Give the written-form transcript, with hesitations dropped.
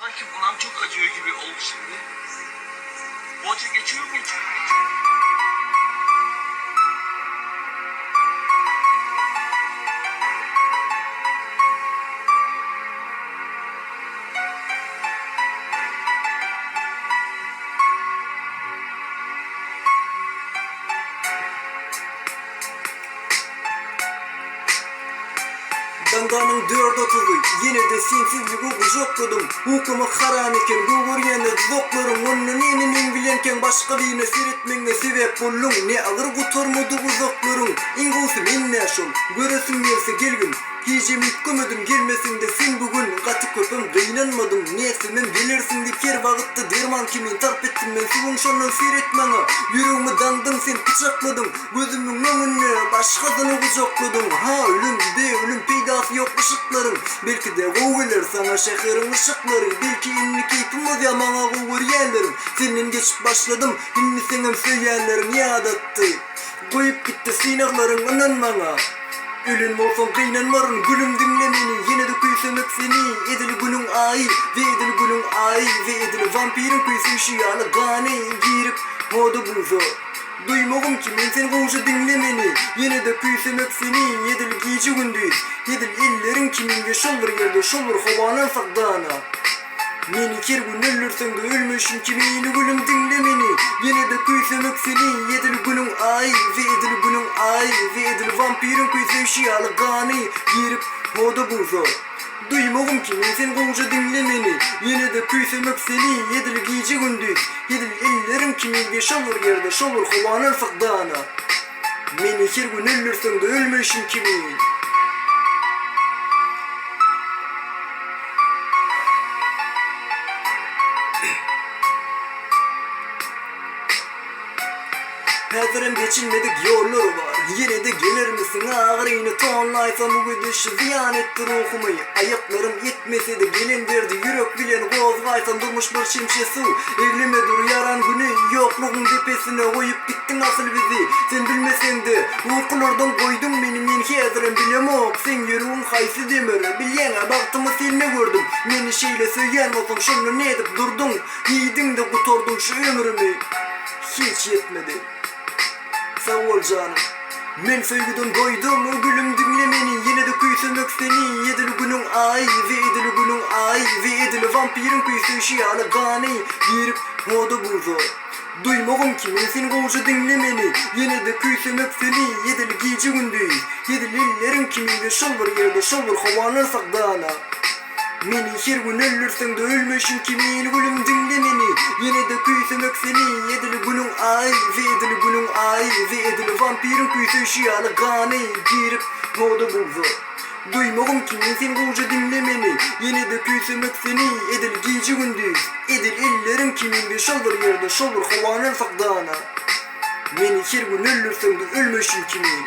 Sanki buram çok acıyor gibi oldu şimdi. Bu acı geçiyor mu hiç? Daňdanyň dört otuzy, ýene-de sensizligi gujakladym. Uklamak haram eken, gögerýände duzaklaryň, Onda näme meň bilenkäň başga birine seretmegiňe sebäp bolduň? Ne agyr gutarmadyk uzaklaryň, iň gowusy men-dä şol. Göresiň gelse gelgin. Hijem üýtgemedim, gelmeseň-de sen bu gün, Gaty köpem gynanmadym, nätsemem gelersiň diýip her wagytda derman kimin sarp etdim men suwuň şondan seret maňa, ýüregimi daňdyň sen pyçakladyň. Gözümiň öňünde başgasyny gujakladyň Ha ölüm be ölüm peýdasy ýok yşyklaryň Belki-de gowy geler saňa şäheriň yşyklary Belki indi keýpim bozýar maňa gowy görýänleriň Senden geçip başladym indi seňem söýýänleriň Ýadatdy goýup gitdi synaglaryň ynan maňa Ölen bolsaň gynanmaryn gülüm diňle meni Ýene-de küýsemek seni edil günüň aýy We edil günüň aýy we edil wampiriň küýseýşi ýaly gany girip moda buza. Duýmagym ki men sen gowja diňle meni Ýene-de küýsemek seni edil gije-gündiz Edil elleriň kimin we şol bir ýerde şol bir howany alsak dana Meni her gün öldürseňde ölmeýşim kimin gülüm diňle meni Ýene-de küýsemek seni edil günüň aýy we edil günüň aýy we edil wampiriň küýseýşi ýaly gany girip moda buza. Duýmagym ki men sen gowja diňle meni Ýene-de küýsemek seni edil gije-gündiz Edil elleriň kimin we şol bir ýerde şol bir howany alsak dana Meni her gün öldürseňde ölmeýşim kimin. Häzirem geçilmedik ýollar bar, Ýene-de gelermisiň agyryny tonlaýsam bu gidiş zyýan etdi ruhumy, Aýaklarym ýetmese-de gelen derdi ýürek bilen gozgaýsam durmuş bir çemçe suw, Egleme dur ýaran güni ýoklugyň depesine goýup gitdiň asyl bizi, Sen bilmeseň-de ukulardan goýduň meni men häzirem bilemok seň ýüregiň haýsy demir, Bilýäň-ä bagtymy sende gördüm, meni şeýle söýýän bolsaň şonda nädip durduň? Iýdiň-de gutardyň şu ömrümi, Hiç ýetmedi. Sag bol janym. Men söýgüden doýdum, gülüm diňle meni, Ýene-de küýsemek seni, edil günüň aýy we edil günüň aýy we edil wampiriň küýseýşi ýaly gany girip moda buza. Duýmagym ki men sen gowja diňle meni, Ýene-de küýsemek seni, edil gije-gündiz, edil elleriň kimin we şol bir ýerde şol bir howany alsak dana. Meni her gün öldürseňde ölmeýşim kimin gülüm diňle meni Ýene-de küýsemek seni edil günüň aýy we edil günüň aýy we edil wampiriň küýseýşi ýaly gany girip moda buza Duýmagym kimin sen gowja diňle meni Ýene-de küýsemek seni edil gije-gündiz edil elleriň kimin we şol bir ýerde şol bir howany alsak dana Meni her gün öldürseňde ölmeýşim kimin.